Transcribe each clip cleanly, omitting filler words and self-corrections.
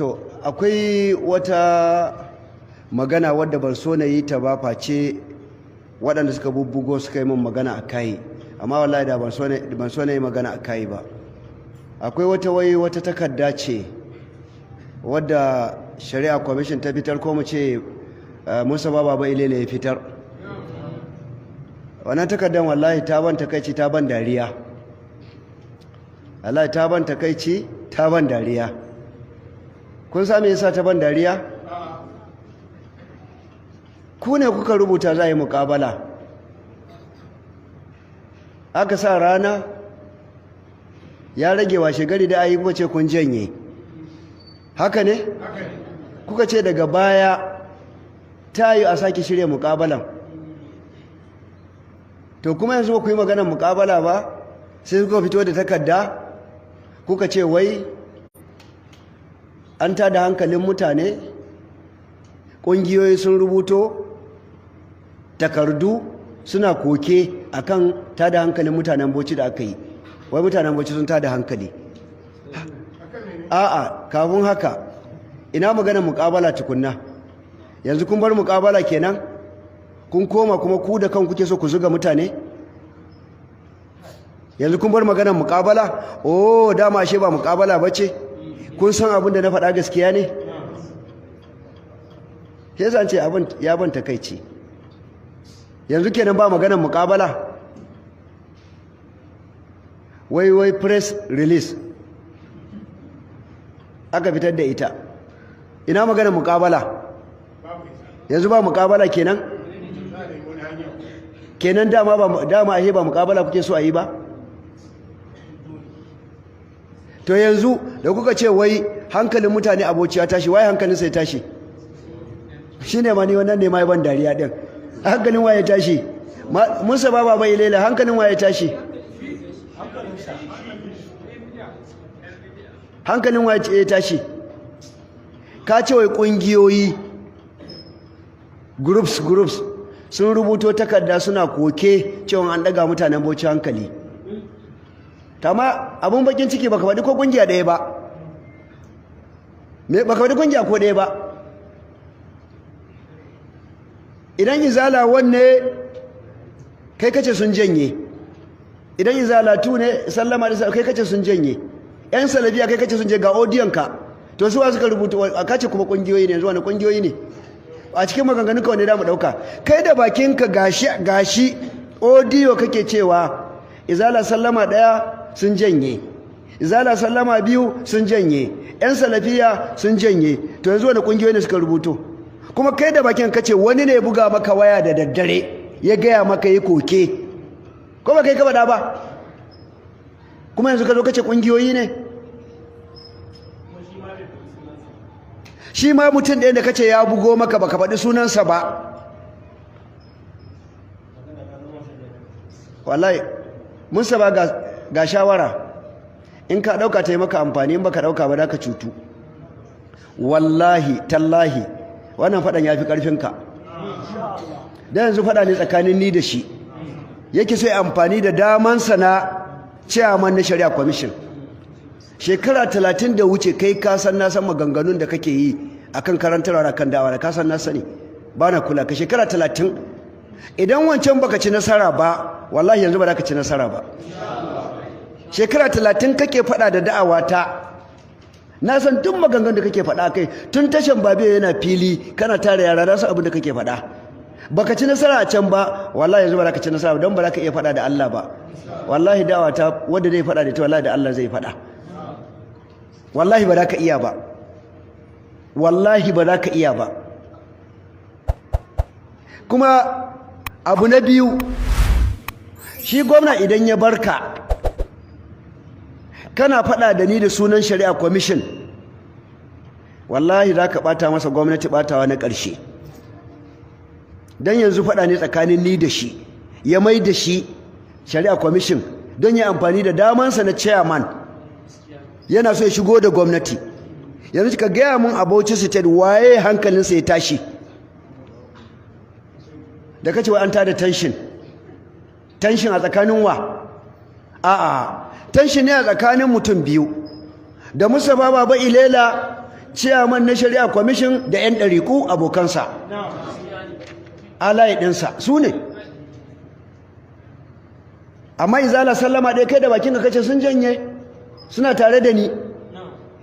To akwai wata magana wadda ban so na yi ta ba face waɗanda suka bubbugo suka yi min magana a kai, amma wallahi da ban so na yi magana a kai ba. Akwai wata wai wata takarda ce wadda Shari'a Commission ta fitar, ko mu ce Mustapha Baba Ilele ya fitar. Wannan takardar wallahi ta ban takaici, ta ban dariya. Wallahi ta ban takaici, ta ban dariya. Kun sa me yasa ta ban dariya? Ku ne kuka rubuta za a yi muƙabala, aka sa rana, ya rage washe gari da ayi, kuka ce kun janye. Haka ne? Kuka ce daga baya ta yi a sake shirya muƙabalan. To kuma yanzu ba ku yi maganar muƙabala ba, sai kuka fito da takarda kuka ce wai an tada hankalin mutane, ƙungiyoyi sun rubuto takardu suna koke akan tada hankalin mutanen Bauchi da aka yi, wai mutanen Bauchi sun tada hankali. A'a, kafin haka ina maganar muƙabala tukunna. Yanzu kun bar muƙabala kenan, kun koma kuma ku da kan kuke so ku zuga mutane. Yanzu kun bar maganar muƙabala? Oh, dama ashe ba muƙabala bace. Kun san abin da na faɗa gaskiya ne? Sai zan ce abin ya ban takaici. Yanzu kenan ba maganar muƙabala. Wai wai press release aka fitar da ita. Ina maganar muƙabala? Yanzu ba muƙabala kenan? Kenan dama ba dama ashe ba muƙabala kuke so a yi ba? To yanzu da kuka ce wai hankalin mutane aboci ya tashi, waye hankalin sai tashi? Shine ma ni wannan ne mai ban dariya din. Hankalin waye tashi? Musa Baba bai lela, hankalin waye tashi? Hankalin waye tashi? Ka ce wai kungiyoyi groups sun rubuto takarda suna koke cewa an daga mutanen Bauchi hankali. Tama abun bakin ciki baka faɗi ko kungiya ɗaya ba. Me baka faɗi kungiya ko ɗaya ba? Idan izala wanne kai kace sun janye, idan izala tu ne sallama da kai kace sun janye, yan salafiya kai kace sun je, ga audiyon ka. To su suka rubuta kace kuma kungiyoyi ne, yanzu wani kungiyoyi ne a cikin maganganun ka wanne da mu dauka? Kai da bakinka gashi gashi audio kake cewa izala sallama ɗaya sun janye, izala sallama biyu sun janye, yan salafiya sun janye. To yanzu wani kungiyoyi ne suka rubuto? Kuma kai da bakin kace wani ne buga maka waya da daddare ya gaya maka yi koke, ko ba kai ka faɗa ba? Kuma yanzu ka zo kace kungiyoyi ne? Shi ma mutum ɗaya da kace ya bugo maka baka faɗi sunansa ba. Wallahi Musa ba ga shawara, in ka ɗauka ta yi maka amfani, in baka ɗauka ba da ka cutu. Wallahi tallahi wannan faɗan ya fi ƙarfinka. Da yanzu faɗa ne tsakanin ni da shi. Yake so ya amfani da damansa na chairman na Shari'a Commission. Shekara 30 da wuce kai ka san na san maganganun da kake yi akan karantarwa da kan da'awa, da ka san na sani, ba na kula ka. Shekara 30 idan wancan baka ci nasara ba, wallahi yanzu ba za ka ci nasara ba. Shekara 30 kake faɗa da da'awa ta, na san duk maganganun da kake faɗa kai tun tashan babe yana fili kana tare yara, na san abin da kake faɗa. Baka ci nasara a can ba, wallahi yanzu ba za ka ci nasara ba, don ba za ka iya faɗa da Allah ba. Wallahi da'awa ta wanda zai faɗa da ita, wallahi da Allah zai faɗa. Wallahi ba za ka iya ba. Wallahi ba za ka iya ba. Kuma abu na biyu, shi gwamna idan ya barka kana faɗa da ni da sunan Shari'a Commission, wallahi za ka ɓata masa gwamnati ɓatawa na ƙarshe. Don yanzu faɗa ne tsakanin ni da shi, ya mai da shi Shari'a Commission don ya amfani da damansa na chairman, yana so ya shigo da gwamnati. Yanzu ka gaya mun a Bauchi State waye hankalinsa ya tashi da kace wai an tada tension? Tension a tsakanin wa? A'a, tension ne a tsakanin mutum biyu, da Mustapha Baba Ilela Chairman na Shari'a Commission da 'yan ɗariƙu abokansa, alayi ɗinsa su ne. Amma Izala sallama ɗaya kai da bakin ka kace sun janye suna tare da ni.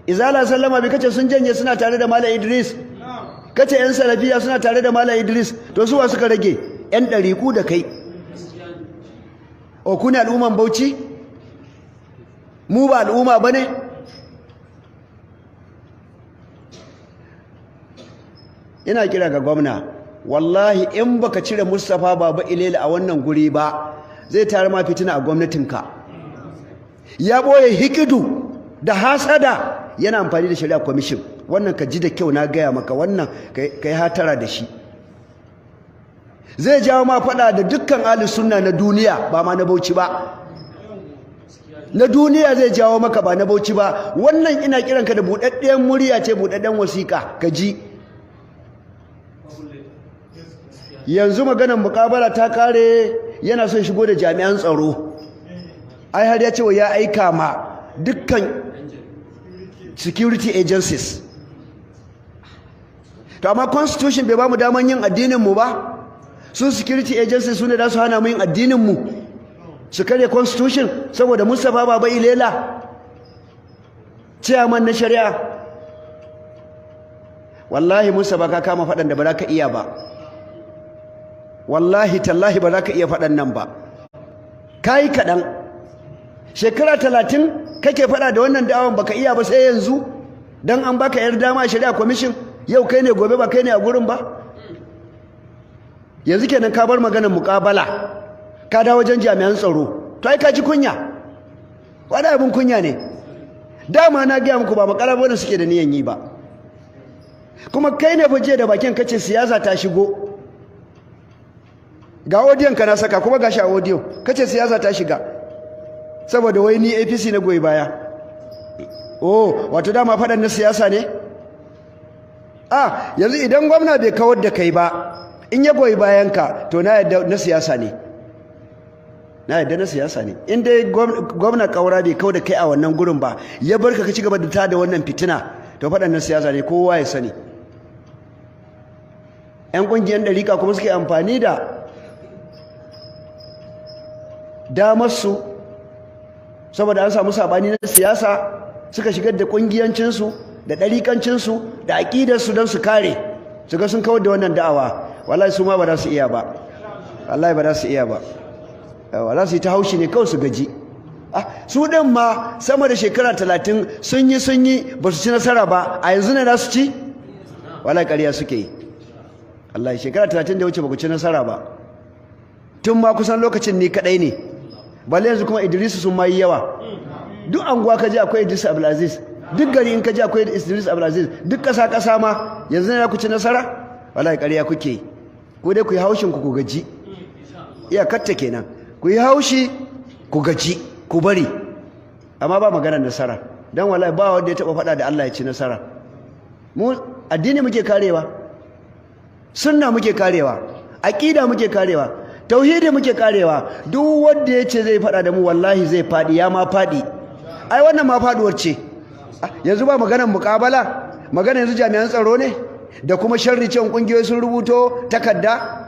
Izala sallama bai kace sun janye suna tare da Malam Idris. Kace 'yan Salafiya suna tare da Malam Idris. To suwa suka rage? 'Yan ɗariƙu da kai. O ku ne al'umman Bauchi? Mu ba al'umma ba ne? Ina kira ga gwamna, wallahi in baka cire Mustapha Baba Ilela a wannan guri ba, zai tare ma fitina a gwamnatinka. Ya boye hikidu da hasada, yana amfani da Shari'a Commission. Wannan ka ji da kyau, na gaya maka wannan, kai hatara da shi. Zai jawo ma fada da dukkan ahli sunna na duniya, ba ma na Bauchi ba. Na duniya zai jawo maka, ba na Bauchi ba. Wannan ina kiranka da buɗaɗɗen murya ce, buɗaɗɗen wasiƙa, ka ji. Yanzu maganar muƙabala ta kare, yana son shigo da jami'an tsaro. Ai har ya ce wa ya aika ma dukkan security agencies. To amma constitution bai ba mu daman yin addinin mu ba. Su security agencies su ne za su hana mu yin addinin mu, su karya constitution saboda Mustapha Baba Ilela, chairman na shari'a. Wallahi Mustapha, ka kama faɗan da ba za ka iya ba. Wallahi tallahi ba za ka iya faɗan nan ba. Ka yi kaɗan. Shekara 30 kake faɗa da wannan da'awan, baka iya ba sai yanzu don an baka yar dama a Shari'a Commission. Yau kai ne, gobe ba kai ne a gurin ba. Yanzu kenan ka bar maganar muƙabala, ka dawo wajen jami'an tsaro. To ai ka ji kunya, wani abin kunya ne. Dama na gaya muku ba makara bane suke da niyan yi ba. Kuma kai ne fa jiya da bakin kace siyasa ta shigo. Ga audio ka na saka, kuma gashi a audio kace siyasa ta shiga saboda wai ni APC na goyi baya. Oh, wato dama faɗan na siyasa ne. A yanzu idan gwamna bai kawar da kai ba, in ya goyi bayan ka, to na yadda na siyasa ne, na yadda na siyasa ne. In dai gwamna Kaura bai kawar da kai a wannan gurin ba, ya bar ka ci gaba da tada wannan fitina, to faɗan na siyasa ne, kowa ya sani. 'Yan ƙungiyar ɗariƙa kuma suke amfani da damarsu saboda an samu sabani na siyasa, suka shigar da ƙungiyancinsu da ɗariƙancinsu da aƙidarsu don su kare su ga sun kawar da wannan da'awa. Wallahi su ma ba za su iya ba, wallahi ba za su iya ba. Za su yi ta haushi ne kawai su gaji. Su ɗin ma sama da shekara 30 sun yi ba su ci nasara ba, a yanzu ne za su ci? Wallahi ƙarya suke yi. Allah, shekara 30 da wuce ba ku ci nasara ba, tun ma kusan lokacin ni kaɗai ne, balle yanzu kuma Idrisu sun ma yi yawa. Duk anguwa ka je akwai Idris Abdulaziz, duk gari in ka je akwai Idris Abdulaziz, duk ƙasa ƙasa ma. Yanzu ne ku ci nasara? Wallahi ƙarya kuke. Ku dai ku yi haushin ku ku gaji, iyakarta kenan. Ku yi haushi ku gaji ku bari, amma ba maganar nasara. Dan wallahi ba wanda ya taba faɗa da Allah ya ci nasara. Mu addini muke karewa, sunna muke karewa, aqida muke karewa, tauhidi muke karewa. Duk wanda ya ce zai faɗa da mu, wallahi zai faɗi, ya ma faɗi. Ai wannan ma faɗuwar ce. Yanzu ba maganar muƙabala, magana yanzu jami'an tsaro ne da kuma sharri can kungiyoyi sun rubuto takarda.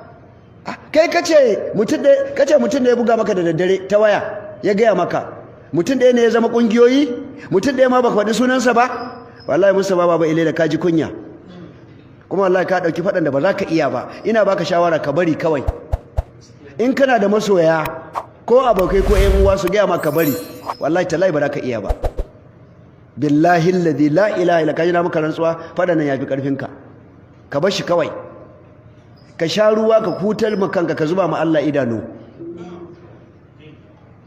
Kai kace mutum da kace mutum da ya buga maka da daddare ta waya ya gaya maka, mutum ɗaya ne ya zama kungiyoyi? Mutum ɗaya ma baka faɗi sunansa ba. Wallahi Musa Baba Ile da kaji kunya, kuma wallahi ka ɗauki faɗan da ba za ka iya ba. Ina baka shawara ka bari kawai. In kana da masoya ko abokai ko ƴan uwa, su gaya maka bari. Wallahi tallahi ba za ka iya ba. Billahi alladhi la ilaha illa kaji na maka rantsuwa, faɗan nan yafi karfin ka. Ka bar shi kawai, ka sha ruwa ka hutar ma kanka, ka zuba ma Allah idanu.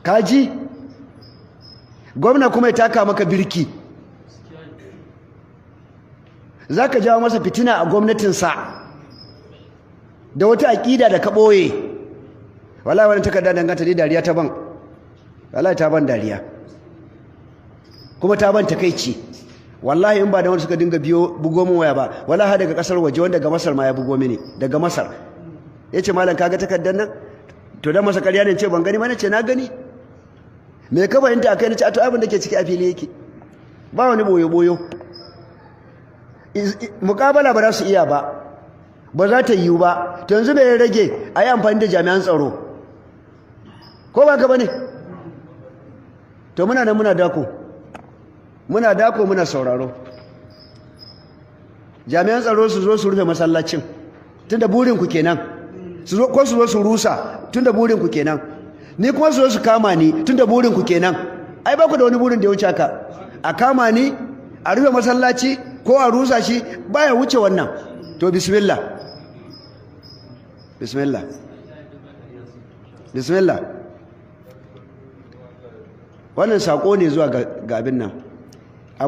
Kaji gwamna kuma ya taka maka birki, za ka jawo masa fitina a gwamnatinsa da wata aƙida da ka ɓoye. Wallahi wani takarda danganta ni dariya ta ban, wallahi ta ban dariya kuma ta ban takaici. Wallahi in ba da wanda suka dinga biyo bugo min waya ba, wallahi har daga kasar waje, wanda daga Masar ma ya bugo mini daga Masar, yace, "Malam, kaga takardar nan?" To dan masa ƙarya ne ce ban gani ba, ce na gani. "Me ka fahimta akai?" Nace, "To abin da ke ciki a fili yake, ba wani boyo boyo." Mukabala ba za su iya ba, ba za ta yiwu ba. To yanzu mai rage? A yi amfani da jami'an tsaro, ko ba ka ba ne? To muna nan muna dako, muna dako, muna sauraro. Jami'an tsaro su zo su rufe masallacin, tunda burinku kenan. Su zo ko su zo su rusa, tunda burinku kenan. Ni kuma su zo su kama ni, tunda burinku kenan. Ai ba ku da wani burin da ya wuce haka. A kama ni, a rufe masallaci ko a rusa shi, baya wuce wannan. To bismillah, bismillah, bismillah. Wannan sako ne zuwa ga abin nan.